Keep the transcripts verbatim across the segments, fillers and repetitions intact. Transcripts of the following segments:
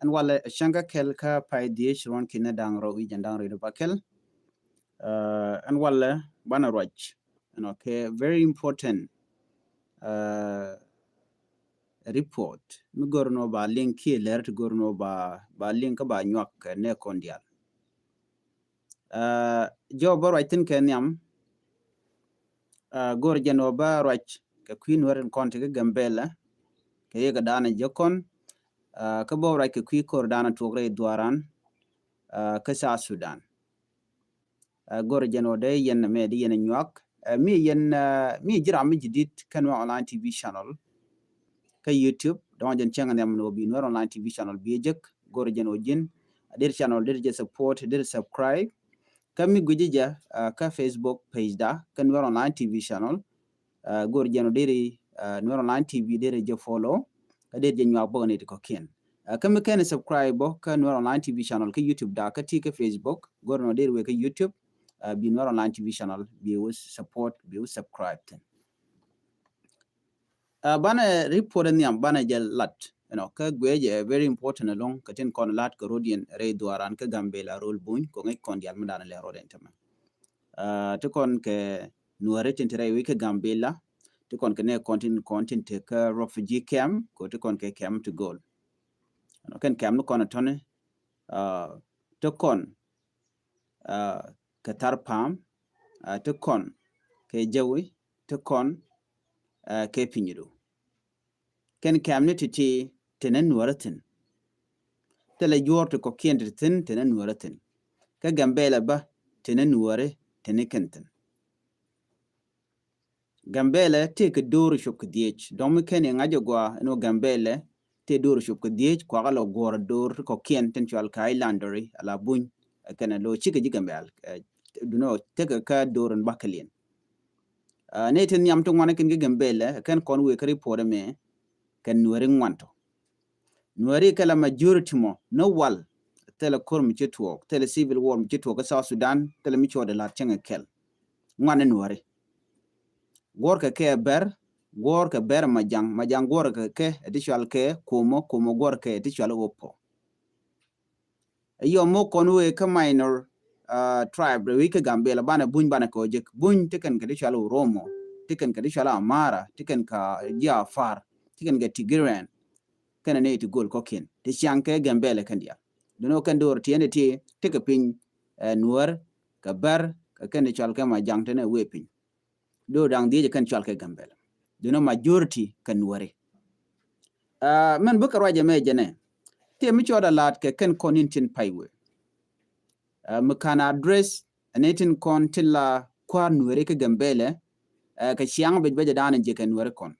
Ɛn walɛ cäŋ kä kɛl kä pay dhiec ruɔ̱n ki̱n da̱ŋ rɛw i̱ jɛn da̱ŋ rɛw i̱ ba kɛl. Ɛn walɛ banɛ ruac ɛnɔ kɛ very important report mi gör nɔ ba liŋ kiɛ lɛr ti gör nɔ ba liŋ kä ba nyuak kɛ nɛ kɔn dial. Jɔw bä ruac thi̱n kɛ nhiam. Go̱r jɛn wä bä ruac kɛ kui̱ nuäär in kɔn ti kä Gambɛlɛ kɛ yek danɛ jɛ kɔn. Kä bä ruac kɛ kui̱ ko̱r danɛ tuɔk rɛy dhuaran kä South Sudan. Go̱r jɛn wä dee yɛn mɛ di yɛn nyuak mi yɛn mi jiram mi jidit kä Nuer Online T V channel. Kä YouTube dɔ̱ŋ jɛn cäŋ nhiam ni wä bi Nuer Online T V channel bi jek. Go̱r jɛn wä ji̱n a dir channel dir jɛ support dir subscribe. Kä mi gui̱ci jɛ kä Facebook page da kä Nuer Online T V channel. Go̱r jɛn wä diri Nuer Online T V diri jɛ follow kä diri jɛ nyuak bäk ni ti kɔkiɛn. Kä mi kɛn subscribe bä kä Nuer Online T V channel kä YouTube da kä ti kä Facebook go̱r nɔ diri wee kä YouTube. Bi Nuer Online T V channel bi wä support bi wä subscribe thin. Banɛ report nhiam banɛ jɛ lat ɛnɔ kä guɛ jɛ very important along kä tin kɔn lat kä rodiɛn rɛy dhuaran kä Gambɛlɛ rol buny kɔ ŋäc kɔn dial mi danɛ lɛ rodiɛn tämɛ. Ti kɔn kɛ nuäri tin ti rɛy wi̱c kä Gambɛlɛ ti kɔn kɛ nɛ kɔn tin kɔn tin te kä refugee camp kɔ ti kɔn kɛ camp ti gol. Ɛnɔ kɛn camp ni kɔn atɔni ti kɔn kɛ thar pam ti kɔn kɛ jɛwi ti kɔn kɛ pinydu. Kɛn kɛmni ti ti ti ni nuɔri thin. Thilɛ juɔr ti kɔkiɛn ti thin ti ni nuɔri thin. Kä Gambɛlɛ bä ti ni nuɔri ti ni kɛn thin. Gambɛlɛ tëë kɛ do̱r cop kɛ dhiec dɔ̱ŋ mi kɛn iŋa̱c agua ɛn wä Gambɛlɛ tëë do̱r cop kɛ dhiec kuakä lɔ guɔ̱r do̱r kɔkiɛn tin cual kɛ Islanderi ala buny. Kɛn lo cikɛ ji̱ Gambɛl dunɔ tekɛ kä do̱r in bakä liɛn. Ni ti nhiam ti ŋuan kɛn kɛ Gambɛlɛ kɛn kɔn wëë kä report ɛmɛ kɛn nuɛri ŋuan tɔ. Nuɛri kɛ la majority mɔ ni wal thilɛ kor mi ci tuɔɔk thilɛ civil war mi ci tuɔɔk kä South Sudan thilɛ mi cuɔɔdɛ lat cäŋɛ kɛl. Ŋuan ni nuɛri guɔrkɛ kɛ bɛr guɔrkɛ bɛr majaŋ majaŋ guɔrkɛ kɛ ti cual kɛ kumɔ kumɔ guɔrkɛ ti cual opɔ. Yɔ mɔ kɔn wee kä minor tribe rɛ wee kä Gambɛlɛ banɛ buny banɛ kɛ ojek buny ti kɛn kɛ ti cual Oromo ti kɛn kɛ ti cual Amara ti kɛn kɛ ji̱ Afar ti kɛn kɛ Tigrian. Kɛn ni ti gol kɔkiɛn ti ciaŋ kɛ Gambɛlɛ kɛn dial. Dunɔ kɛn do̱r ti ɛn ti ti kɛ piny nuɛr kɛ bɛr kɛ kɛn ti cual kɛ majaŋ ti ni wee piny. Do̱r daŋ dhiec kɛn cual kɛ Gambɛlɛ. Dunɔ majority kɛ nuɛri. Mɛn bikɛ ruacɛ mɛ jɛnɛ ti mi cuɔt a laat kɛ kɛn kɔn in tin pay wee. Mi kan address ɛn tin kɔn tin la kua̱r nuɛri kä Gambɛlɛ kɛ ciaŋ bec bec a da̱a̱n in jiɛ kɛ nuɛri kɔn.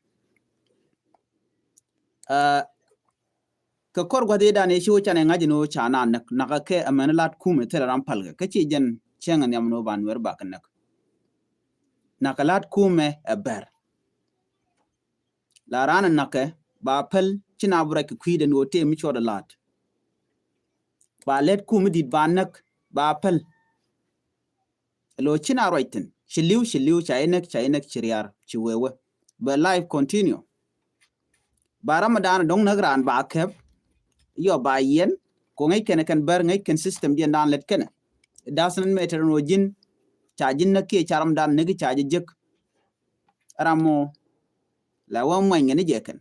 Kɛ kɔr gua̱th i̱ dan i̱ ci wä canɛ ŋa̱c ni wä ca na näk nakä kɛ ɛmɛn lat kumɛ thilɛ ram palkɛ kä ci jɛn cäŋ nhiam ni wä ba nuɛr bakɛ näk. Nakä lat kumɛ ɛ bɛr. La ran nakä ba päl ci na bi rɛc kɛ kui̱dɛ ni wä tëë mi cuɔt ɛ lat. Ba lɛt kumɛ dit ba näk ba päl. Lo ci na ruac thin ci li̱w ci li̱w ca inäk ca inäk ci riar ci wewe. Bɛ life continue. Ba Ramadan dɔŋ näk raan ba kɛp. Yɔ ba yɛn ko ŋäc kɛn kɛn bär ŋäc kɛn system diɛn dan lɛt kɛn. It doesn't matter no ji̱n ca ji̱n näk kiɛ ca Ramadan näk ca ji̱ jek. Ram mɔ la wä muany ŋɛ ni jɛ kɛn.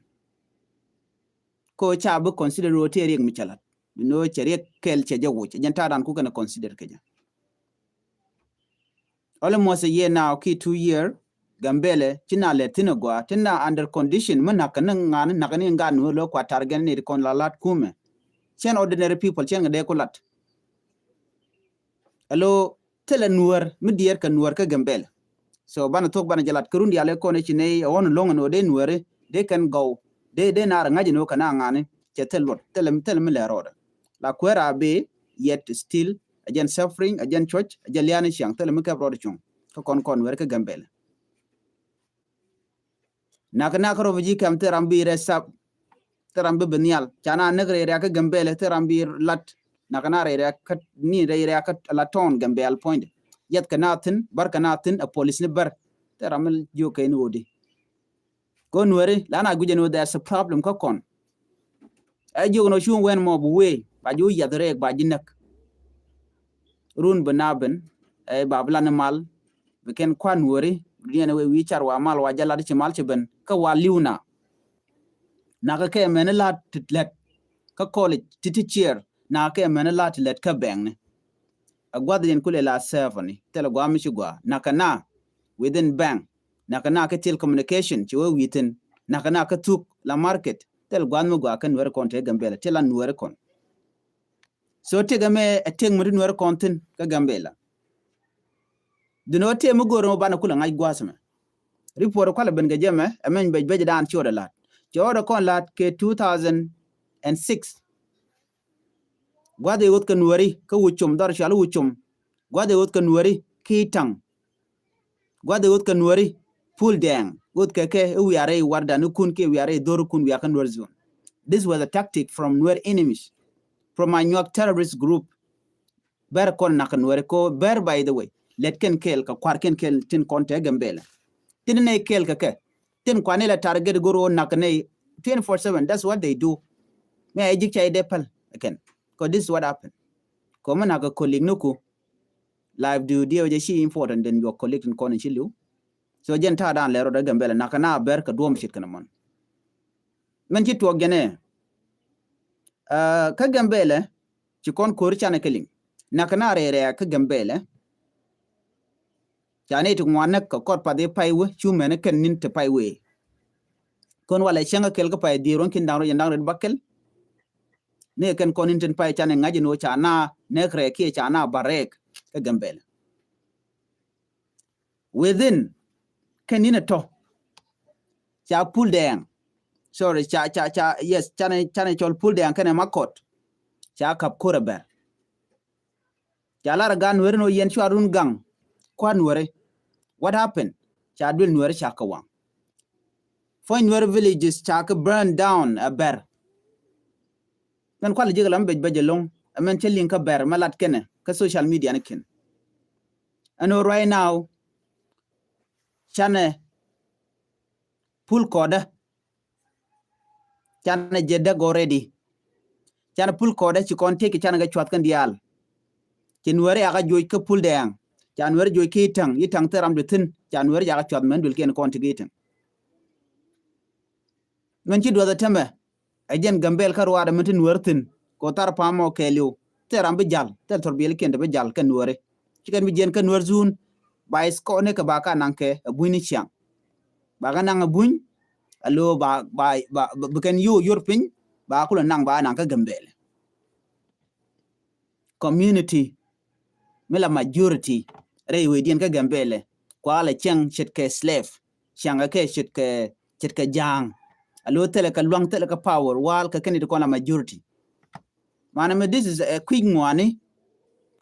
Ko ca bi consider ro tëë riɛk mi cɛ lat. Bi no cɛ riɛk kɛl cɛ jɛ wuc jɛn ta̱a̱ dan ku kɛn consider kɛ jɛ. Almost a year now ki two year. Gambɛlɛ ci na lɛ thin a gua tin na under condition mi nak ni ŋan nak ni ŋan ni lo kua target ni kɔn la lat kumɛ. Cɛn ordinary people cɛn ŋa dee ku lat. Alo thilɛ nuɔr mi diɛɛr kɛ nuɔr kä Gambɛlɛ. So banɛ thok banɛ jɛ lat kɛ run dialɛ kɔn i̱ ci nɛy a ɣɔn loŋ ni wä dee nuɔri dee kɛn gɔw dee dee naar ŋa̱c ni wä kɛ na ŋa̱ni cɛ thil luɔt thilɛ thilɛ mi lɛ rɔɔdɛ. La kuɛɛr a bi yet still a jɛn suffering a jɛn cuɔc a jɛn liani ciaŋ thilɛ mi kɛp rɔɔdɛ cuŋ. Kä kɔn kɔn nuɔri kä Gambɛlɛ. Nak nak refugee camp thil ram bi rɛ sap. Thil ram bi bi nhial ca na näk rɛy rɛ̈kä Gambɛlɛ thil ram bi lat. Nak na rɛy rɛ̈kä ni rɛy rɛ̈kä la tɔn Gambɛl puɔ̱nydɛ. Yɛth kɛ na thin bär kɛ na thin a police ni bär. Thil ram mi jiök kɛ ni wodi. Kɔ nuɛri la na guic ɛn wä there's a problem kä kɔn. Ɛ jiök nɔ cuŋ wɛn mɔ bi wee ba ji̱ wä yiath rɛɛk ba ji̱ näk. Run bi na ben ɛ ba bi lan mal bi kɛn kuan weri bi diɛn wee wi̱i̱ car wa mal wa jɛ lat ci mal ci ben kä wa li̱w na. Nakä kɛ mɛn lat ti lɛt kä college ti ti ciɛɛr nakä kɛ mɛn lat ti lɛt kä bɛŋni. A guath yɛn kulɛ la serve ni thil guam mi ci gua nakä na within bank nakä na kä telecommunication ci wee within nakä na kä thuk la market thil guath mi gua kä nuɛri kɔn te Gambɛla ti la nuɛri kɔn. So tëkɛ mɛ ɛ tëk mi ti nuɛri kɔn thin kä Gambɛla. Dun ɔ tëë mi go̱o̱r mɔ banɛ kulɛ ŋa̱c gua̱a̱th mɛ. Report kualɛ ben kɛ jɛ mɛ ɛ mɛny bɛc bɛc dan ciötdɛ la̱t. Cɛ ɣöödɛ kɔn la̱t kɛ two thousand and six. Gua̱th i̱ ɣöth kɛ nuɛri kä wucum dhɔr cual wucum. Gua̱th i̱ ɣöth kɛ nuɛri ki taŋ. Gua̱th i̱ ɣöth kɛ nuɛri pul dɛɛŋ ɣöth kɛ kɛ i̱ wiarɛ i̱ wardan i̱ kun kiɛ wiarɛ i̱ dhor i̱ kun wiakä nuɛr zone. This was a tactic from Nuer enemies, from Anyuak terrorist group. Bɛr kɔn nak nuɛri ko bɛr, by the way, lɛt kɛn kɛɛl kɛ kuar kɛn kɛɛl tin kɔn te Gambɛla. Tin nɛ kɛɛl kɛ kɛ tin kuan ilɛ target gor o nak nɛ twenty four seven. That's what they do. Mɛ a jik ca idɛ pal kɛn. Ko this is what happened. Ko mɛ nak kɛ colleague ni ku life du diɛ wä jɛ ci important than your colleague tin kɔn in ci liw. So jɛn ta̱a̱ dan lɛ rɔ dɛ Gambɛla nak na bɛr kɛ duɔm cit kɛn mɔn. Mɛn ci tuɔk jɛn ɛ kä Gambɛla ci kɔn ko̱ri canɛ kɛ liŋ. Nak na rɛɛ rɛɛ kä Gambɛla. Ca ni ti ŋuan näk kɛ kɔr path i̱ pay wee cu mɛn kɛn ni̱n ti pay wee. Kɔn walɛ cäŋ kɛ kɛl kä pay dhier wän kin daŋ rɔ jɛn daŋ rɔ ba kɛl. Ni kɛn kɔn ni̱n tin pay canɛ ŋa̱c in wä ca na nɛk rɛɛk kiɛ ca na ba rɛɛk kä Gambɛla. Within kɛn ni̱n a tɔ ca pul dɛɛŋ. Sorry, ca ca ca yes, canɛ canɛ cɔl pul dɛɛŋ kɛnɛ ma kɔt. Ca kap ko̱r a bɛr. Ca lar a gan nuɛri ni wä yɛn cua run gaŋ kua̱r nuɛri. What happened? Ca duel nuɛri ca kɛ waŋ. Puɔ̱ny nuɛri villages ca kɛ burn down a bɛr. Mɛn kual ji̱ kɛ lam bec bec ɛlɔ̱ŋ ɛmɛn cä liŋ kä bɛr mɛ lat kɛnɛ kä social media ni kɛn. Ɛn ɣöö right now canɛ pul kɔdä. Canɛ jɛ däk already. Canɛ pul kɔdä ci kɔn tëk canɛ kɛ cuath kɛn diaal. Ci nuɛri yakä joc kä pul dɛɛŋ. Ca nuɛri joc kä i̱ taŋ i̱ taŋ thil ram di thi̱n ca nuɛri yakä cuath mɛn duel kiɛn kɔn tëk i̱ taŋ. Mɛn ci duɔth ɛ tämɛ. Ɛ jɛn Gambɛl kä ruaadɛ min ti nuäär thi̱n kɛ ɣöö thar pa̱a̱m ɔ kɛɛliw thil ram bi ja̱l thil thɔr biɛlikiɛn te bi ja̱l kɛ nuääri. Ci kɛn bi jiɛn kä nuäär zuun ba i̱ thkɔɔni kɛ ba ka naŋ kɛ ɛ bunyni ciaŋ. Ba kä naŋ ɛ buny ɛ lo̱o̱ ba ba ba bi kɛn yo̱o̱ yor piny ba kulɛ naŋ ba naŋ kä Gambɛl. Community mi la majority rɛy wecdiɛn kä Gambɛlɛ kualɛ cɛŋ ce̱tkɛ slave. Cɛŋɛ kɛ ce̱tkɛ ce̱tkɛ ja̱a̱ŋ. A lo̱ thilɛ kɛ luaŋ thilɛ kɛ power wal kɛ kɛn it kɔn la majority. Manɛ mi this is a quick ŋuani.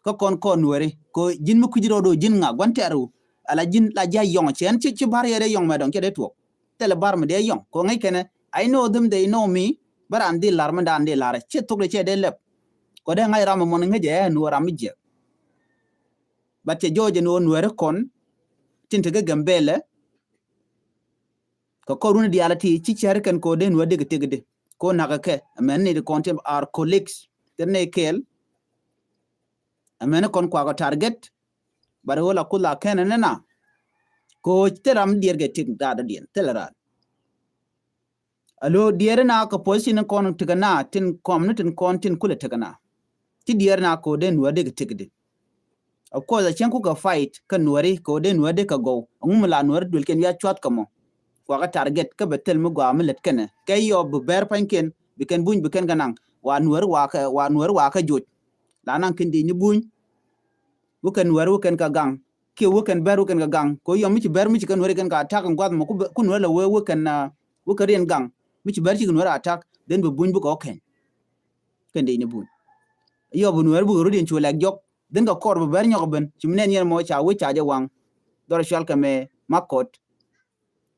Kä kɔn kɔn nuɛri ko ji̱n mi kui̱c rɔɔd o ji̱n ŋa gua̱n tɛɛr wu. Ala ji̱n la ji̱ a yɔŋ cɛ ɛn ci ci bar yɛ dee yɔŋ mɛ dɔŋ cɛ dee tuɔk. Thilɛ bar mi dee yɔŋ ko ŋäc kɛnɛ I know them, they know me. Bä raan dhil lar mi daan dhil lar ci thok de cɛ dee lɛp. Kɔ dee ŋa̱c ram mɔ ni ŋäc ɛ nuɔɔr ram mi jiɛk. But cɛ jɔɔc ɛn ɣöö nuɛɛri kɔn tin tekɛ Gambɛlɛ. Kɛ kɔr runi diaal ti ci cɛɛri kɛn kɔ dee nuɛɛri dee kɛ tekɛ di kɔ nakä kɛ ɛmɛn ni di kɔn tin are colleagues. Tin ni kɛɛl ɛmɛn ni kɔn kuakɔ target. But ɣöö la kuth la kɛn ɛn ɛn na kɔ thil ram diɛɛr kɛ tik daadɔ diɛn thil ran. Alo diɛɛri na kɛ position ni kɔn tekɛ na tin kɔm ni tin kɔn tin kulɛ tekɛ na. Ti diɛɛri na kɛ wä dee nuäär dee kɛ tekɛ di. Of course a cieŋ kukɛ fight kɛ nuääri kɛ wä dee nuäär dee kɛ gɔw. Aŋu mi la nuääri duël kɛn ya cuath kɛ mɔ. Kuakä target kä bɛ thil mi gɔaa mi lät kɛnɛ kɛ yɔ bi bɛr pa̱nykiɛn bi kɛn buny bi kɛn kɛ naŋ. Wa nuääri wa kɛ wa nuääri wa kɛ joc. La naŋ kɛn di ni buny. Wä kɛn nuääri wä kɛn kɛ gaŋ. Kiɛ wä kɛn bɛr wä kɛn kɛ gaŋ kɛ wä yɔm mi ci bɛr mi ci kɛn nuääri kɛn kɛ attack in guath mɔ ku nuääri la wee wä kɛn wä kɛ riɛn gaŋ. Mi ci bɛr ci kɛn nuääri attack then bi buny bi kɛ wä kɛn. Kɛn dee ni buny yɔ bi nuääri bi kɛ rut in cu lɛk jɔk then kɛ kɔr bi bɛr nyɔk ben ci mi nɛn yɛn mɔ ca wec ca jɛ waŋ. Dhɔr cual kɛ mɛ makɔt.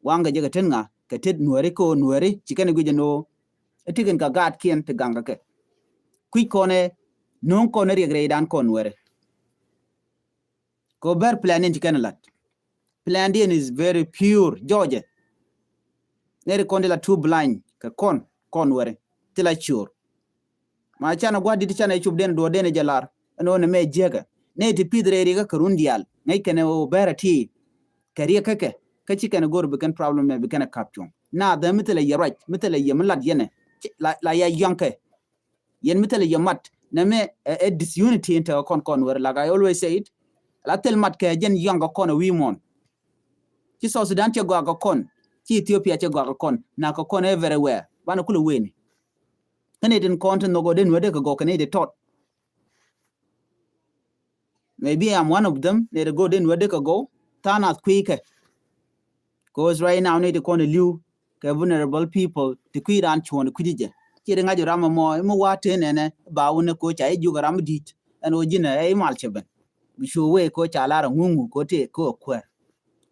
Waŋ kɛ jɛ kɛ tet ŋa kɛ tet nuääri kɛ wä nuääri ci kɛn guic ɛn wä. Ɛ ti kɛn kɛ gaatkiɛn ti gaŋ kɛ kɛ kui̱c kɔn ɛ no̱o̱ŋ kɔn ɛ riɛk rɛydan kɔn nuääri. Kɛ ɣöö bɛr plan in ci kɛn lat. Plan diɛn is very pure jɔɔcɛ. Nɛri kɔn ti la too blind kɛ kɔn kɔn wɛri ti la cur. Ma canɛ gua̱di̱t canɛ cop den duɔ̱ɔ̱r den jɛ lar. Ɛn ɣöö nɛ mɛ jiäkä nɛ ti pi̱th rɛy rikä kɛ run diaal ŋäc kɛnɛ ɣöö bɛrɛ ti kɛ riɛk kä kɛ. Kä ci kɛnɛ go̱r bi kɛn problem mɛ bi kɛnɛ kap cuɔ̱ŋ. Naath ɛ mi thilɛ yɛ ruac mi thilɛ yɛ mi lat yɛnɛ la ya yɔ̱ŋkɛ. Yɛn mi thilɛ yɛ mat nɛ mɛ ɛ disunity in tekɛ kɔn kɔn wɛr, like I always say it. La thil mat kɛ jɛn yɔ̱ŋkɛ kɔn ɛ wi̱i̱ muɔ̱ɔ̱n. Ci South Sudan cɛ gɔaa kɛ kɔn, ci Ethiopia cɛ gɔaa kɛ kɔn, na kɛ kɔn everywhere. Banɛ kulɛ weni. Kä nɛ tin kɔn ti nhɔk ɔ den wä dee kɛ gɔw kɛ nɛ ti tɔt. Maybe I'm one of them. Nɛ ti go̱ den wä dee kɛ gɔw tha̱a̱ŋ nath kui̱ kɛ. Cause right now nɛ ti kɔn ti li̱w kɛ vulnerable people ti kui̱ raan cuɔ̱ɔ̱n kui̱ jɛ. Ci ti ŋa̱c ram mɔ mi wa te nɛnɛ ba wunɛ ko ca i̱ jiök ram di̱t ɛn ɣöö ji̱n ɛ imal cɛ ben. Bi cu wee ko ca lar ŋuŋu ko te ko kuɛr.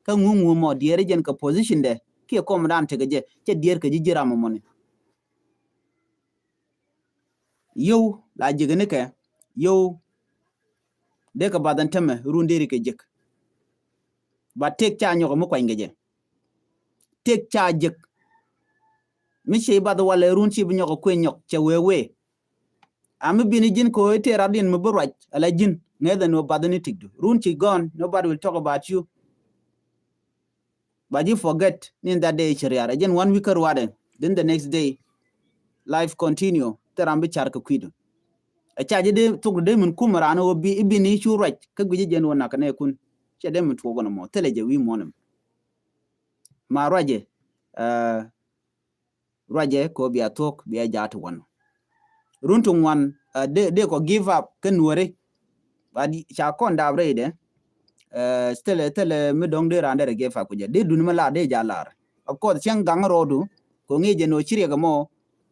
Kä ŋuŋu mɔ diɛɛr jɛn kɛ position dɛ kiɛ kɔm dan tekɛ jɛ cɛ diɛɛr kɛ ji̱ ji̱ ram mɔni. Yio̱w la ji̱k ni kɛ yio̱w. Dee kɛ bath ɛn tämɛ run deri kɛ ji̱k. Ba tëk ca nyɔk mi kuany kɛ jɛ. Tëk ca ji̱k. Mi ci bath walɛ run ci bi nyɔk kueny nyɔk cɛ wee wee. A mi bini ji̱n ko ite rat din mi bi ruac ala ji̱n ŋɛth ɛn wä bath ni tikdu. Run ci gɔn, nobody will talk about you. But you forget ni in that day ci riar. Again, one week ruadɛ. Then the next day, life continue. Te ram bi car kɛ kuidu. A ca jɛ de thuk de min kum ran wä bi ibi ni cu ruac kä guici jɛn wä nak ne kun. Cɛ de min tuɔk wä mɔ thilɛ jɛ wi̱i̱ muɔnim. Ma ruacɛ ruacɛ ko bia thuɔk bia jaat wän. Run ti ŋuan de kɔ give up kä nuɔri. But ca kɔn dap rɛydɛ. Thilɛ thilɛ mi dɔ̱ŋ dee raan derɛ give up kujɛ dee duni mi lar dee ja lar. Of course cieŋ gaŋ rɔɔdu ko ŋi̱i̱c jɛ ni ɔ ci riɛk ɛmɔ.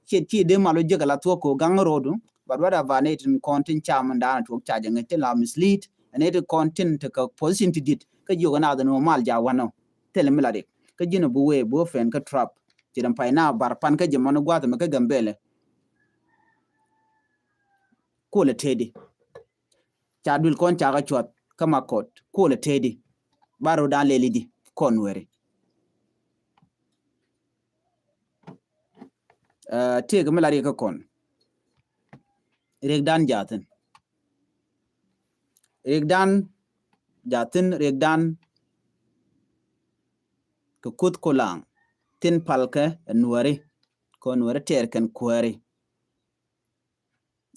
Ciɛ ci dee mal wä jiäk ala thuɔk ko gaŋ rɔɔdu. But what about ni tin kɔn tin cam in daanɛ tuɔk ca jɛ ŋi̱c tin la mislead ɛn ni tin kɔn tin tekɛ position ti dit kä jiök ɛn a dhin wä mal ja wanɔ. Thilɛ mi la rik kä ji̱n ɔ bi wee bi wä fɛn kä trap. Ci dɛm pay na bar pan kä jɛ mɔni gua̱th mɛ kä Gambɛlɛ. Kuɔlɛ tedi ca duil kɔn ca kä cuath kä ma kɔt kuɔlɛ tedi. Bar rot dan lɛli di kɔn weri. Tëëk mi la riɛk kä kɔn riɛk dan jathin. Riɛk dan jathin riɛk dan kɛ kuth kulaŋ thin palkɛ ɛ nuäri. Kɔn nuäri tɛɛr kɛn kuääri.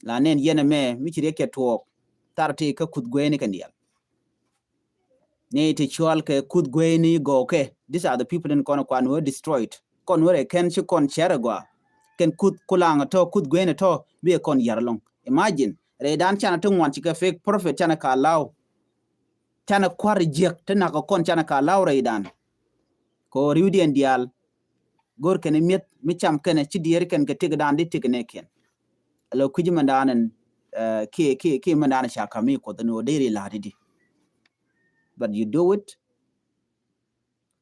La nɛn yɛn ɛmɛ mi ci riɛk cɛ tuɔɔk thar ti kä kuth gueyni kɛn dial. Ni ti cual kɛ kuth gueyni gɔɔkɛ. These are the people in kɔn kuan were destroyed. Kɔn were kɛn ci kɔn cɛr agua kɛn kuth kulaŋ tɔ kuth gueyni tɔ bi kɔn yar lɔŋ. Imagine rɛy dan canɛ ti ŋuan ci kɛ fake prophet canɛ ka law. Canɛ kuar jiɛk ti nak kɔn canɛ ka law rɛy dan. Kɔ riwdiɛn dial. Go̱r kɛn mi̱eth mi cam kɛn ci diɛɛr kɛn kɛ tik dan di tik nɛ kɛn. Alo kui̱c mɛn dan ɛn kiɛ kiɛ kiɛ mɛn dan ca kam mi kuɔth ni wä deri la̱t di. But you do it.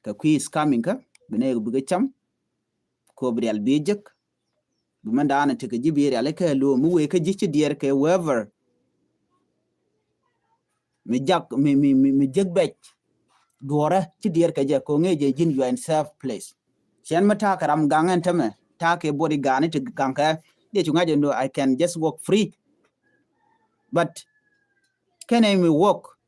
Kɛ kui̱ is coming kä bi nɛ bikɛ cam. Kɔ bi rial bi jek. Bi mɛn dan ɛn tik ji̱ bi rial kɛ lo mi wee kä ji̱ ci diɛɛr kɛ whoever. Mi jak mi mi mi mi jek bɛc. Duɔrɛ ci diɛɛr kɛ jɛ ko ŋee jɛ ji̱n you are in safe place. Cɛn mi ta̱a̱ kɛ ram gaŋ ɛn tämɛ ta̱a̱ kɛ body ga̱a̱ni ti gaŋ kɛ. Diɛ cu ŋa̱c ɛn do I can just walk free. But kɛn ɛ mi walk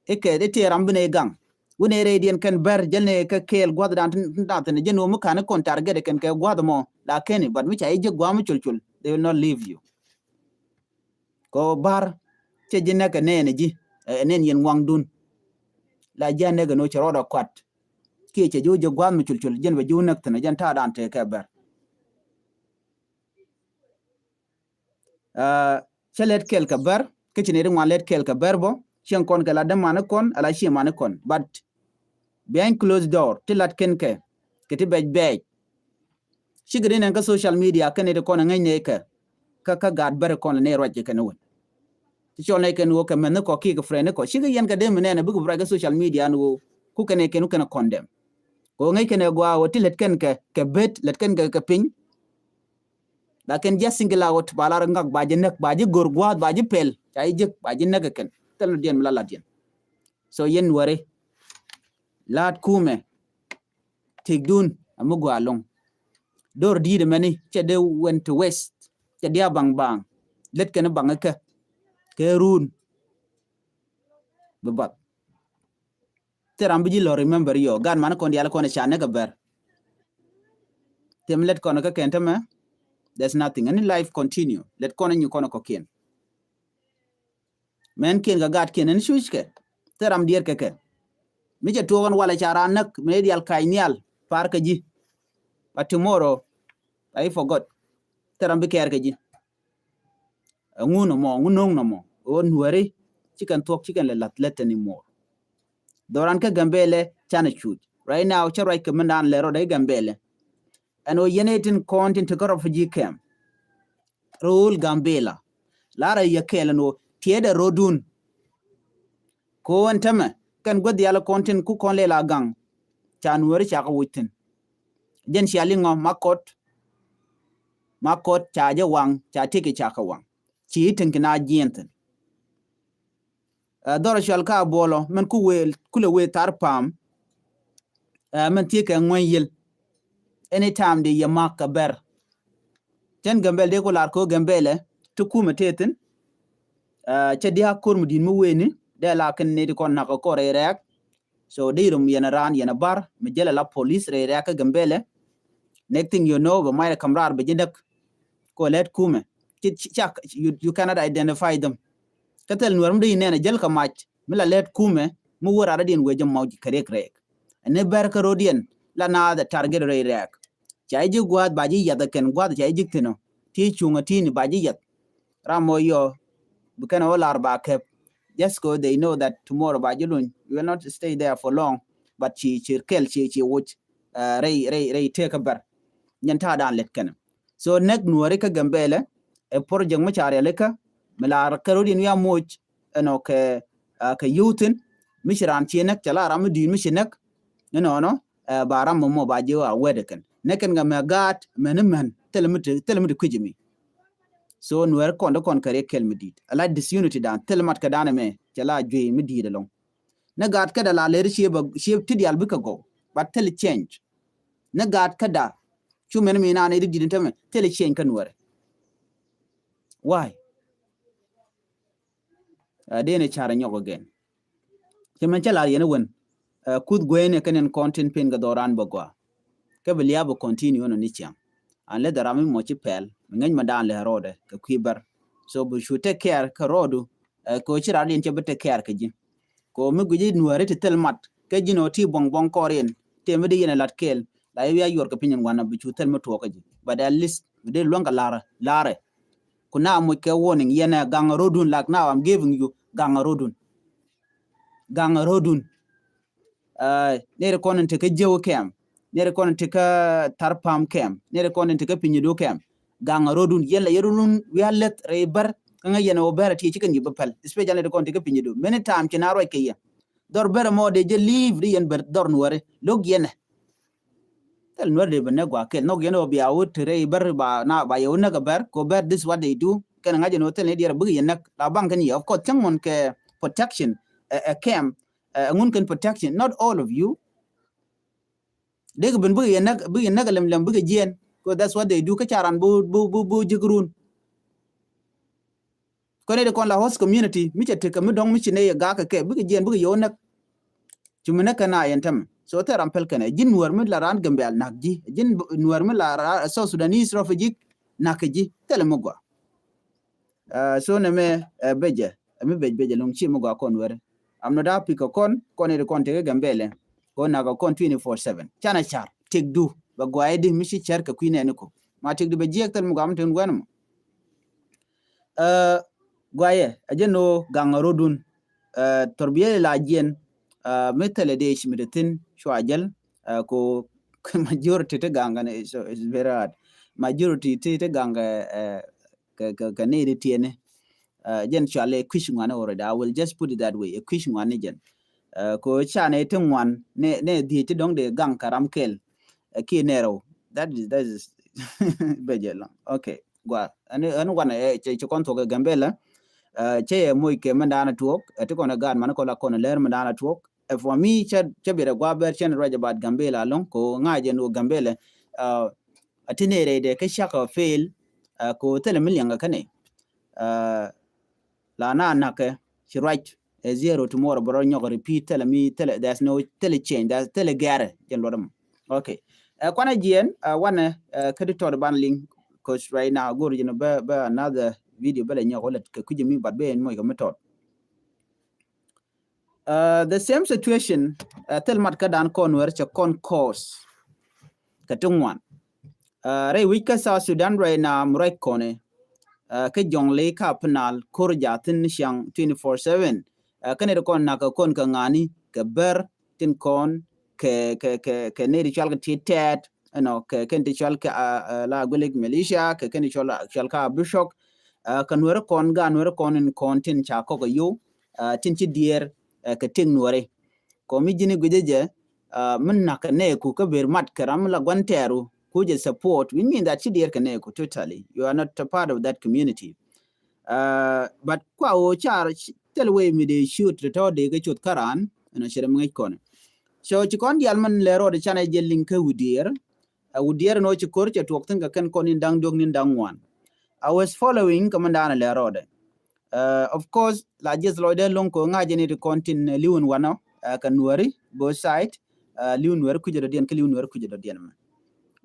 ikɛ di ti ram bi nɛ gaŋ. Wunɛ rɛy diɛn kɛn bɛr jɛl nɛ kɛ kɛɛl gua̱th dan tin da̱th ni jɛn wä mi ka̱n ikɔn target kɛn kɛ gua̱th mɔ la kɛn i but mi ca i jek gua̱a̱ mi col col they will not leave you. Kɔ bar cɛ ji̱ nɛk ɛ nɛɛn ɛ ji̱ ɛ nɛɛn yɛn ŋuaŋdun. La ji̱ a nɛk ɛ ni wä cɛ rɔɔd ɛ kuat kiɛ cɛ ji̱ wä jɛ gua̱a̱th mi cul cul jɛn bɛ ji̱ wä näk thi̱n ɛ jɛn ta̱a̱ da̱a̱n tëë kɛ bɛr. Cä lɛt kɛl kɛ bɛr kä ci nɛy ti ŋuan lɛt kɛl kɛ bɛr bä cieŋ kɔn kɛ la dämani kɔn ala ciɛ mani kɔn but behind closed door ti lat kɛn kɛ kɛ ti bɛc bɛɛc. Cikɛ ri nɛn kä social media kɛn iti kɔn ŋäc nɛy kɛ kä kä gaat bɛr kɔn lɛ nɛy ruac kɛ kɛn wä. Ti cɔl nɛy kɛn wä kɛ mɛnh ni kɔ kiɛ kɛ friend ni kɔ cikɛ yɛn kɛ dee mi nɛn a bikɛ bi ruac kä social media ni wä ku kɛn ɛ kɛn wä kɛn kɔn dɛm. Kɛ wä ŋäc kɛn ɛ gɔaa wä ti lät kɛn kɛ kɛ bet lät kɛn kɛ kɛ piny. Lakin ji̱ a single out ba lar ŋak ba ji̱ näk ba ji̱ gör gua̱a̱th ba ji̱ pɛl ca ji̱ jek ba ji̱ näk kɛ kɛn thil ni diɛn mi la lat yɛn. So yɛn wäri la̱a̱t kumɛ. Tikdun a mi gɔaa loŋ. Dor di̱i̱t mɛni cɛ dee went to waste. Cɛ dee a baŋ baŋ. Lät kɛn baŋ kɛ kɛ run. Bi bath. Thil ram bi ji̱ lɔ remember yɔ. Gaat man kɔn dial kɔn ca näk a bɛr. Thim lät kɔn kä kɛn tämɛ. There's nothing. Any life continue. Lät kɔn nyi kɔn kɔkiɛn. Mɛn kiɛn kɛ gaat kiɛn ɛn cuc kɛ. Thil ram diɛt kɛ kɛ. Mi cɛ tuɔk ɛn walɛ ca ran näk mi dial kac nhial par kɛ ji̱. But tomorrow, I forgot. Thil ram bi kɛɛr kɛ ji̱. Ɛŋu nɔmɔ, ɛŋu no̱o̱ŋ nɔmɔ. Ɣöö Nuääri ci kɛn thuɔ̱k, ci kɛn lɛ lath lät tɛn imor. Dhɔran kä Gambɛlɛ canɛ cuc. Right now cä ruac kɛ mindan lɛ rɔɔdɛ i̱ Gambɛlɛ. Ɛn ɣöö yɛn ɛ tin kɔn tin te kä refugee camp. Rööl Gambɛla. Larɛ yɛ kɛɛl ɛn ɣöö tiɛɛdɛ ro̱dun. Kɛ ɣöö ɛn tämɛ kɛn guäth yal kɔn tin ku kɔn lɛ la gaŋ. Ca Nuääri ca kɛ wuc thi̱n. Jɛn cia liŋɔ Makɔt. Makɔt ca jɛ waŋ, ca tëk ca kɛ waŋ. Ci i̱ tiŋ kina jiɛn thi̱n. Ɛ, dhɔrɔ cual ka buɔlɔ mɛn ku wëë, kulɛ wëë Thar Pam. Ɛ, mɛn thiee kɛ ŋuäny yiël. Anytime di yɛ mak kɛ bɛr. Cɛn Gambɛl dee ku lar ko Gambɛlɛ ti kumɛ tëë thi̱n. Ɛ, cɛ dia̱a̱k ko̱r mi di̱t mi wëëni dee la kɛn ni ti kɔn nak kɛ kɔr rɛy rɛɛk. So dee rum yɛn a raan yɛn a bar mi jɛl a la police rɛy rɛɛk kä Gambɛlɛ. Next thing you know bɛ mac rɛ kam raar bɛ ji̱ näk. Ko lɛt kumɛ ci, ci, cak, you, you cannot identify them. Kä thil Nuäär mi dee nɛn a jäl kä mac mi la lɛt kumɛ mi wä rat adiɛn wee jɛ mɔc kɛ riɛk rɛɛk. Ɛn ni bɛr kä ro̱diɛn la naath ɛ target rɛy rɛɛk. Ca ji̱ gua̱a̱th ba ji̱ yath ɛ kɛn gua̱a̱th ca ji̱ thi̱n ɔ ti cuŋ ɛ ti̱ni ba ji̱ yath. Ram mɔ yɔ bi kɛn ɔ lar ba kɛp. Just 'cause they know that tomorrow ba ji̱ luny, you will not stay there for long. But ci, ci kɛl ci, ci wuc, uh, rɛy, rɛy, rɛy tëë kä bɛr. Nyɛn ta̱a̱ daan lɛt kɛn. So näk Nuääri kä Gambɛlɛ ɛ project mi ca rialikä mi la kɛ ro̱diɛn wi̱i̱ a moc ɛnɔ kɛ, ah, kɛ youth in mi ci raan ci näk cɛ la ram mi di̱i̱t mi ci näk. Ɛnɔnɔ, eh, ba ram mɔ mɔ ba ji̱ a wɛt kɛn näk kɛn kɛ mɛ gaat mɛn mɛn thil mi ti, thil mi ti kui̱c mi. So Nuäär kɔn dee kɔn kɛ riɛk kɛl mi di̱i̱t a la disunity dan thil mat kɛ dan mɛ cɛ la juey mi di̱i̱t ɛlɔŋ. Ni gaat käda la ler ciep, ciep ti dial bikɛ gɔw. But thil change. Ni gaat käda cu mɛn mi naan i̱ di di̱t in tämɛ thil change kä Nuäärɛ. Why? Uh, dee ni carɛ nyɔk again. Cɛ mɛn cä lar yɛn i̱ wen, uh, kuth gueyni kɛn in kɔn tin pen kɛ dhɔran bɛ gɔaa. Kä bi lia̱a̱ bi continue nɔ ni ciaŋ. An lɛ dhɔran mi mɔ ci pɛl mi ŋäc ma daan lɛ rɔɔdɛ kɛ kui̱ bär. So bi cu take care kɛ rɔɔdu, uh, kɛ ɣöö ci rat in cɛ bi take care kɛ ji̱. Ko mi guic i̱ Nuääri ti thil mat kä ji̱n ɔ ti buɔ̱ŋ buɔ̱ŋ kɔɔr in ti mi di yɛn ɛ lat kɛɛl la i̱ wi̱i̱ a yuɔr kɛ piny in wanɛ bi cu thil mi tuɔɔk kä ji̱. But at least mi di luäŋ kɛ la̱rä la̱rä. Ku na muc kɛ warning yɛn ɛ gaŋ a ro̱dun, like now I'm giving you gaŋ a ro̱dun. Gaŋ a ro̱dun. Uh, neri kɔn in ti kä jiäw kɛm, neri kɔn in ti kä Thar Pam kɛm, neri kɔn in ti kä Pinyudu kɛm. Gaŋ a ro̱dun yɛn la yɛ ro̱dun wi̱i̱ a leth rɛy bär kä ŋäc yɛn ɛ wä bär a ti ci kɛn ji̱ bä päl, especially neri kɔn ti kä Pinyudu. Many time ci na ruac kɛ yɛ dhɔr bär ɛmɔ dee jɛ leave di yɛn bär dhɔr Nuääri lo̱k yɛn ɛ. Thil Nuäär dee bɛ näk gua̱a̱ kɛl nhɔk yɛn ɔ bia wä ti rɛy bär ba na ba yɛ wä näk a bär ko bär this what they do. Kɛn ŋa̱c ɛn ɔ thil ni diɛr bikɛ yɛ näk la baŋ kɛn yɛ, of course cäŋ mɔn kɛ protection ɛ, ɛ, camp, ɛ, ŋun kɛn protection, not all of you. Dee kɛ ben bikɛ yɛ näk, bikɛ yɛ näk a lɛm lɛm bikɛ jiɛn ko that's what they do kä ca ran bo bo bo bo ji̱k run. Kɔn i̱ di kɔn la host community mi cɛ tekɛ mi dɔ̱ŋ mi ci nɛ yɛ gak kɛ kɛ bikɛ jiɛn bikɛ yɛ wä näk. Ci mi näk kɛn a yɛn tämɛ. So thil ram pɛl kɛn ɛ ji̱n Nuäär mi la raan Gambɛl nak ji̱, ji̱n Nuäär mi la raan South Sudanese refugee nak kɛ ji̱, thilɛ mi gɔaa. Uh, so nɛ mɛ, uh, becɛ ɛ mi bec becɛ luŋ ci mi gɔaa kɔn Nuääri. Am nɔ daa pi̱k kɛ kɔn, kɔn i̱ di kɔn tekɛ Gambɛlɛ. Kɔn nak kɛ kɔn twenty four seven canɛ car tëkdu bɛ gɔaa i̱ di mi ci cär kɛ kui̱ nɛɛni kɔ. Ma tëkdu bɛ jiɛk thil mi gɔaa mi tekɛ wɛn mɔ. Ɛ, guayɛ ɛ jɛ no̱o̱ gaŋ a ro̱dun. Ɛ, thɔrbiɛl la jiɛn, ɛ, mi thilɛ dee ci mi te thi̱n cua jäl. Ɛ, ko majority ti gaŋ kɛ ni, so it's very hard. Majority ti ti gaŋ kɛ, ɛ, kɛ, kɛ, kɛ ni ti tiɛni. Ɛ, jɛn cua lɛ kui̱c ŋuan already. I will just put it that way. Ɛ kui̱c ŋuan ni jɛn. Ɛ, ko ca ni ti ŋuan ni, ni dhiec ti dɔ̱ŋ dee gaŋ kɛ ram kɛl. Ɛ, kiɛ nɛrɛw. That is, that is bɛ jɛ lɔŋ. Okay. Gua ɛn ɛn wanɛ, ɛ, cɛ, cɛ kɔn thuɔk ɛ Gambɛlɛ. Ɛ, cɛ yɛ moc kɛ mɛn daanɛ tuɔɔk, ɛ, ti kɔn ɛ gaat man kɔn la kɔn ɛ lɛr mɛn daanɛ tuɔɔk. Ɛ, for me cɛ, cɛ bi rɛ gua bɛr cɛn ruac about Gambɛlɛ alɔŋ ko ŋa̱c ɛn wä Gambɛlɛ. Ɛ, a ti nɛ rɛy dɛ kä cak ɛ fail. Ɛ, ko thilɛ mi liɛŋ ɛ kä nɛ. uh, la na nakɛ ci ruac ɛ zero tomorrow bɛ rɔ nyɔk repeat thilɛ mi thilɛ, there's no thilɛ change, there's thilɛ gɛrɛ jɛn luɔt mɔ. Okay. Ɛ kuanɛ jiɛn ɛ wanɛ ɛ kä di tɔt ban liŋ, cause right now go̱r jɛn bɛ bɛ another video bɛ lɛ nyɔk wä lɛ kɛ kui̱c mi bat bɛ ɛn moc kɛ mi tɔt. Uh, the same situation, uh, thil mat kä dan kɔn wɛr cɛ kɔn cause kɛ ti ŋuan. Uh, rɛy wi̱c kä South Sudan right now mi ruac kɔnɛ, uh, kä jɔŋ li ka pinal kor ja thin ciaŋ twenty-four seven. Uh, kä nɛy ti kɔn nak kɛ kɔn kɛ ŋani kɛ bär tin kɔn kɛ kɛ kɛ kɛ nɛy ti cual kɛ ti tɛɛt, you know, kɛ kɛn ti cual kɛ uh, uh, la gulik militia kɛ kɛn ti cual cual ka bishop. Uh, kɛ nuɛri kɔn ga nuɛri kɔn in kɔn tin ca kɔk a yow, uh, tin ci diɛɛr uh, kɛ tik nuɛri. Kɔ mi ji̱ni gui̱cä jɛ, uh, min nak kɛ nɛɛku kä ber mat kɛ ram la gua̱n tɛɛru ku jɛ support, which mean that ci diɛɛr kɛ nɛɛku totally. You are not a part of that community. Uh, but kua wä car thil wee mi dee shoot tɔ̱ dee kɛ cuth kä raan ɛn cɛ rɛ mi ŋäc kɔn. So ci kɔn dial min lɛ rɔɔd canɛ jɛ liŋ kä widiɛɛr. Uh, widiɛɛr ɛn wä ci kor cɛ tuɔk thin kɛ kɛn kɔn in daŋ diɔk nin daŋ ŋuan. I was following kɛ min daanɛ lɛ rɔɔdɛ. Uh, of course la jieth lɔcdɛ loŋ kɛ ŋa̱c jɛ ni ti kɔn tin liwin wanɔ, uh, kɛ nuɛri both side. Uh, liw nuɛri kucɛ dɔ̱diɛn kä liw nuɛri kucɛ dɔ̱diɛn mɛ.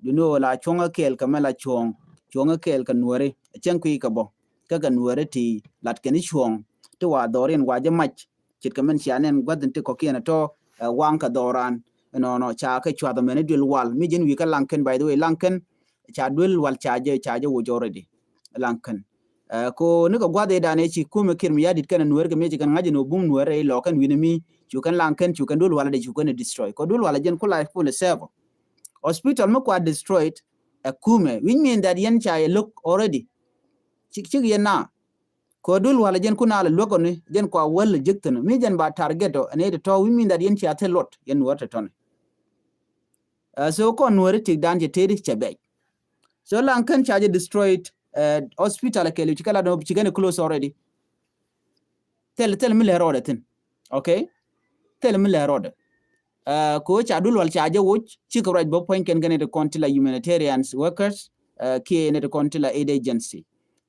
You know la cuɔ̱ŋä kɛɛl kɛ mɛ la cuɔ̱ŋ cuɔ̱ŋä kɛɛl kɛ nuɛri cɛŋ kui̱ kɛ bɔ kä kɛ nuɛri ti lat kɛn i̱ cuɔ̱ŋ ti wa dhɔriɛn wa jɛ mac. Ce̱tkɛ mɛn cia nɛn gua̱th in ti kɔ̱kiɛn ɛ tɔ, uh, waŋ kɛ dhɔran. Nɔnɔ ca kɛ cuath mɛn i̱ duel wal mi ji̱n wi̱i̱ kä laŋ kɛn, by the way, laŋ kɛn ca duel wal ca jɛ ca jɛ woc already. Laŋ kɛn. Uh, ko ni kɛ gua̱th i̱ dan i̱ ci kumɛ kir mi ya dit kɛn nuɛr kɛ mi ci kɛn ŋa̱c in wä bum nuɛr i̱ lɔ kɛn wi̱n mi cu kɛn laŋ kɛn cu kɛn duel wal i̱ cu kɛn destroy. Ko duel wal i̱ jɛn ku life full server. Hospital mi kua destroyed ɛ kumɛ, which mean that yɛn ca yɛ look already. Cik cik yɛn na. Kɔ dul wal jɛn kun a lɛ luäk ɔni jɛn kua wäl lɛ jek thin mi jɛn ba target ɔ ɛn ɛ tɔ̱tɔ̱, which mean that yɛn cia thil luɔt yɛn nuɔr tɔ̱tɔ̱ni. Uh, so kɔn nuɔri tik dan cɛ tëëdi cɛ bɛc. So laŋ kɛn ca jɛ destroyed, uh, hospital kɛɛliw ci kɛ lat ɔ ci kɛn close already. Thil thil mi lɛ rɔɔdɛ thin. Okay. Thil mi lɛ rɔɔdɛ. Uh, ko ca dul wal ca jɛ woc cikɛ ruac bä puɔ̱ny kɛn kɛn ɛ ti kɔn ti la humanitarian workers, uh, kiɛ ɛ ti kɔn ti la aid agency.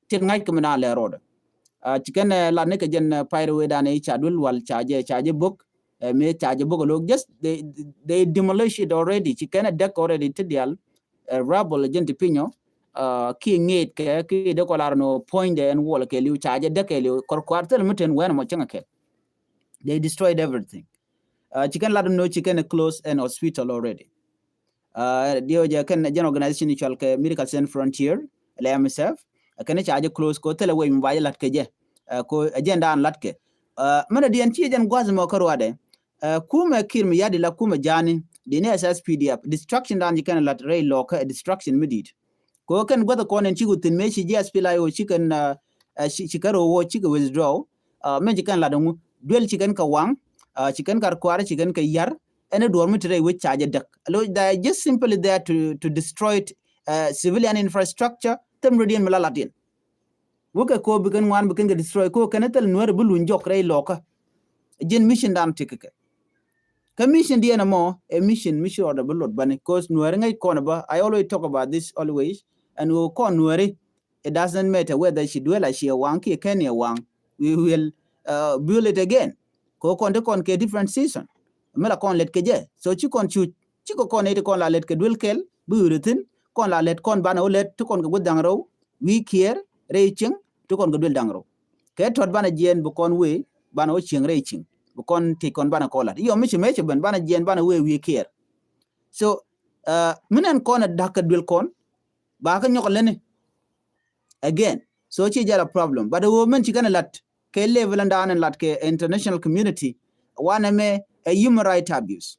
Tin ŋa̱c kɛ mi na lɛ rɔɔdɛ. Uh, ci kɛn, uh, lat ni kɛ jɛn, uh, payri wee dan i̱ ca duel wal ca jɛ ca jɛ bok. Uh, mi ca jɛ bok lo̱k just they, they demolish it already. Ci kɛn ɛ däk already ti dial. Uh, rubble jɛn ti pinyɔ. Uh, ki ŋet kɛ ki de kɔ lar no puɔ̱nydɛ ɛn wal kɛ liw ca jɛ däk kɛ liw kɔr kuar thil mi ten wɛn mɔ cäŋ kɛ. They destroyed everything. Uh, ci kɛn lat no ci kɛn close an hospital already. Uh, diɛ jɛ kɛn jɛn organization i̱ cual kɛ Medical Sans Frontier, lɛ M S F. Uh, kɛn ca jɛ close ko thilɛ wec mi ba jɛ lat kɛ jɛ. Uh, ko agenda an lat kɛ. Uh, mɛn a diɛn ci jɛn gua̱th mɔ kä ruadɛ. Uh, kumɛ kir mi yadi la kumɛ jani di ni S S P D F. Destruction dan ci kɛn lat rɛy lɔkä destruction mi dit. Ko kɛn gua̱th kɔn in ci ku thin me ci jiath pila yo ci kɛn, uh, uh, ci kɛ ro wo ci kɛ withdraw. Uh, mɛ ci kɛn lat ŋu duel ci kɛn kɛ waŋ. Uh, ci kɛn kar kuar ci kɛn kɛ yar. Ɛn duɔr mi ti rɛy wec ca jɛ däk. Lo, they are just simply there to, to destroy it, uh, civilian infrastructure. Them rediɛn mi la lat in. Wukɛ ko bi kɛn ŋuan bi kɛn kɛ destroy ko kɛn thil nuɛr bi luny jɔk rɛy lɔkä. Jin mission dan ti kɛ kɛ. Kä mission diɛn ɛmɔ ɛ mission, mission rɔɔdɛ bi lot bani cause nuɛr ŋäc kɔn bä. I always talk about this always. And wä kɔn nuɛri, it doesn't matter whether ci duel a ci ɛ waŋ kiɛ kɛn ɛ waŋ. We will, uh, build it again. Ko kɔn ti kɔn kɛ different season. Mi la kɔn let kɛ jɛ. So ci kɔn cuc ci kɛ kɔn iti kɔn la let kɛ duel kɛl bi ɣöri thin. Kɔn la let kɔn banɛ wä let ti kɔn kɛ guth daŋ rɛw wi̱i̱ kiɛɛr rɛy cieŋ ti kɔn kɛ duel daŋ rɛw. Kɛ tɔt banɛ jiɛn bi kɔn wee banɛ wä cieŋ rɛy cieŋ bi kɔn ti kɔn banɛ kɔn lat yɔ mi ci mecɛ ben banɛ jiɛn banɛ wee wi̱i̱ kiɛɛr. So, uh, mi nɛn kɔn ɛ da̱k kɛ duel kɔn ba kɛ nyɔk leni. Again, so ci jal a problem but wä mɛn ci kɛn lat kɛ level and down and lat kɛ international community. Wanɛ mɛ a human right abuse,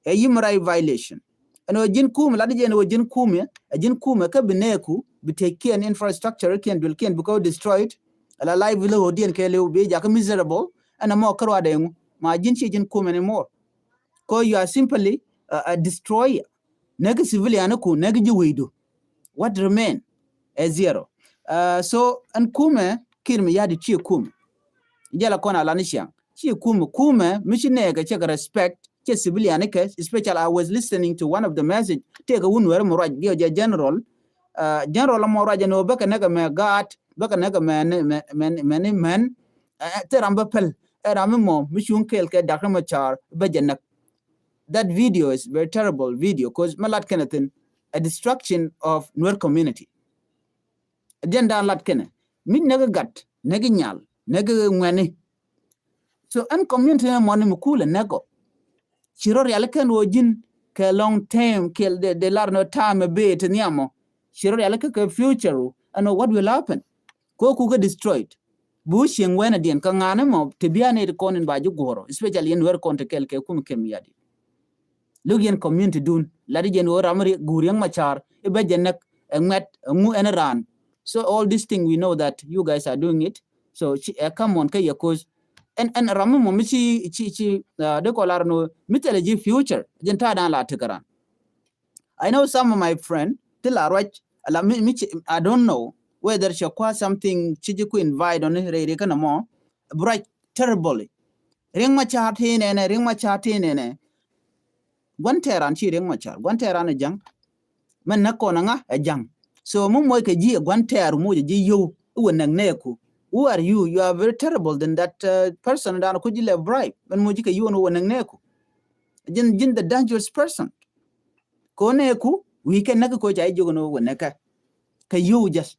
a human right violation. Ɛn wä jin kumɛ lat jɛn wä jin kumɛ a jin kumɛ kä bi nɛɛku bi tëc kiɛn infrastructure kiɛn duel kiɛn bi kɛ destroyed. Ala livelihood diɛn kɛ lew bi jakä miserable. Ɛn a mɔ kärwa dɛŋu ma jin ci jin kumɛ ni mor. Ko you are simply, uh, a destroyer. Nɛki civilian ku nɛki ji̱ wecdu. What remain? A zero. Uh, so ɛn kumɛ kir mi yadi ci kumɛ. Jɛla kɔn a lani ciaŋ ci kumɛ kumɛ mi ci nɛkɛ cɛ kɛ respect cɛ civilian kɛ. Especially I was listening to one of the message tëkɛ wun wɛrɛ mɔ ruac giɔ jɛ general. Uh, general mɔ ruac ɛn wä bäkɛ nɛkɛ mɛ gaat. bä kɛ näk kɛ mɛn mɛn mɛn mɛn mɛn. Thil ram bä päl, ɛ ram mi mɔ mi cuŋ kɛɛl kɛ Doctor Machar bä jɛ näk. That video is very terrible video, cause mi lat kɛn a thin, a destruction of Nuer community. Jɛn daan lat kɛnɛ mi näk gat, näk nyal, näk ŋuɛni. So ɛn community ni mɔni mi kulɛ näk ɔ, ci rɔ riali kɛn wä ji̱n kɛ long time kɛl de, de lar nɔ time a bit ni amɔ. Ci rɔ riali kɛ kɛ future wä ɛn wä what will happen. Ko ku kɛ destroyed. Bu cieŋ wɛn a diɛn kä ŋa̱a̱n ɛmɔ ti bia ni ti kɔn in ba ji̱ guɔrɔ, especially yɛn wɛr kɔn ti kɛl kɛ kum kɛm yadi. Luk yɛn community dun, lat yɛn wä ram ri gur yɛn Machar iba jɛ näk, ɛ ŋuɛt, ɛ ŋu ɛn raan. So all this thing we know that you guys are doing it. So ci ɛ come on kɛ yɛ, cause ɛn ɛn ram mɔ mi ci ci ci de kɔ lar no mi tɛlɛ ji̱ future jɛn ta̱a̱ dan la ti kɛ ran. I know some of my friend ti la ruac la mi mi ci, I don't know whether cɛ kua something ci ji̱ ku invite on rɛy ri kɛn mɔ. Bi ruac terribly. Riɛŋ Machar ti nɛnɛ, Riɛŋ Machar ti nɛnɛ. Gua̱n tɛɛran ci Riɛŋ Machar, gua̱n tɛɛran ɛ ja̱ŋ. Mɛn näk kɔn ɛ ŋa ɛ ja̱ŋ. So mi moc kɛ ji̱ ɛ gua̱n tɛɛr moc ɛ ji̱ yio̱w iwä näk nɛɛku. Who are you? You are very terrible than that uh, person dan ku ji̱ lɛ bribe. Mɛn moc ji̱ kɛ yio̱w ni wä näk nɛɛku. Ji̱n ji̱n the dangerous person. Ko nɛɛku wi̱i̱ kɛ näk ko ca i̱ jiök ni wä näk kɛ. Kɛ yio̱w just.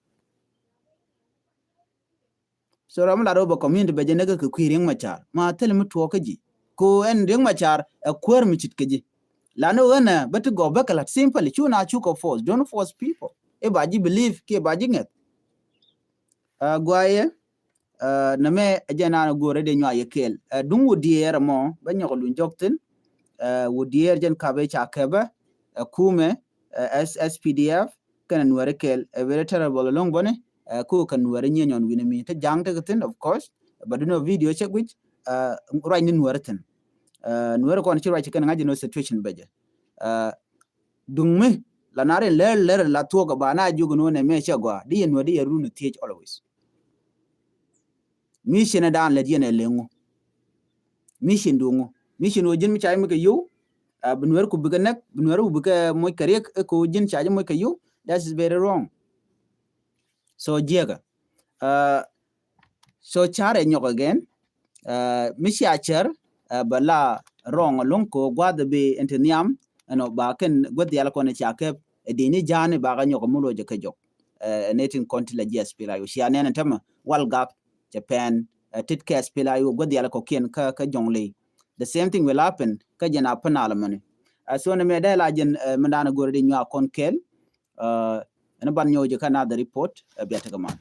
So ram mi lat rɔ bɛ community bɛ jɛ näk kɛ kui̱ Riɛŋ Machar. Ma thil mi tuɔɔk kä ji̱. Ko ɛn Riɛŋ Machar ɛ kuäär mi cit kä ji̱. Lani ɣän ɛ bä ti gɔw bä kɛ lat simply cu na cu kɛ force. Don't force people. I̱ ba ji̱ believe kiɛ ba ji̱ ŋɛth. Ɛ guayɛ, ɛ nɛ mɛ ɛ jɛ naan ɛ go̱o̱rɛ dee nyuay yɛ kɛɛl. Ɛ duŋ wä diɛɛr ɛmɔ bä nyɔk luny jɔk thin. Ɛ wä diɛɛr jɛn kapɛ ca kɛpɛ ɛ kumɛ ɛ S S P D F kɛnɛ Nuɛri kɛɛl ɛ very terrible ɛlɔ̱ŋ bäni. Ɛ ku kɛ Nuɛri nyieny ɔn wi̱ni mi te ja̱ŋ te kɛ thin, of course. But you know video cɛ guic ɛ ruac ni Nuɛri thin. Ɛ Nuɛri kɔn ci ruac ci kɛn ŋa̱c ni situation bɛ jɛ. Ɛ duŋ mi la na rin lɛr lɛr la thuɔk ba na jiök ni wä nɛ mɛ cɛ gɔaa di yɛ Nuɛri di yɛ run thiec always. Mission dan lɛ diɛn ɛ leŋu. Mission duŋu. Mission wä ji̱n mi ca mi kɛ yow. Bi Nuɛri ku bikɛ näk, bi Nuɛri ku bikɛ moc kɛ riɛk ɛ ko ji̱n ca ji̱ moc kɛ yow. That is very wrong. So jiɛkɛ. So carɛ nyɔk again. Mi cia cär bɛ la wrong ɛlɔ̱ŋ ko gua̱th bi ɛn ti nhiam. Ɛnɔ ba kɛn gua̱th yal kɔn ca kɛp ɛ dini ja̱a̱ni ba kɛ nyɔk mi lo̱c kɛ jɔk. Ɛ nɛy tin kɔn ti la ji̱ S P L A I O cia nɛn ɛn tämɛ wal gak cɛ pɛn tit kɛ S P L A I O gua̱th yal kɔkiɛn kä kä jɔŋ ley. The same thing will happen kä jɛn a pän a lɛ mɛni. So nɛ mɛ dee la jɛn mi dan go̱r di nyuak kɔn kɛl. Ɛn ban nyɔk jɛ kä another report. Bia tekɛ man.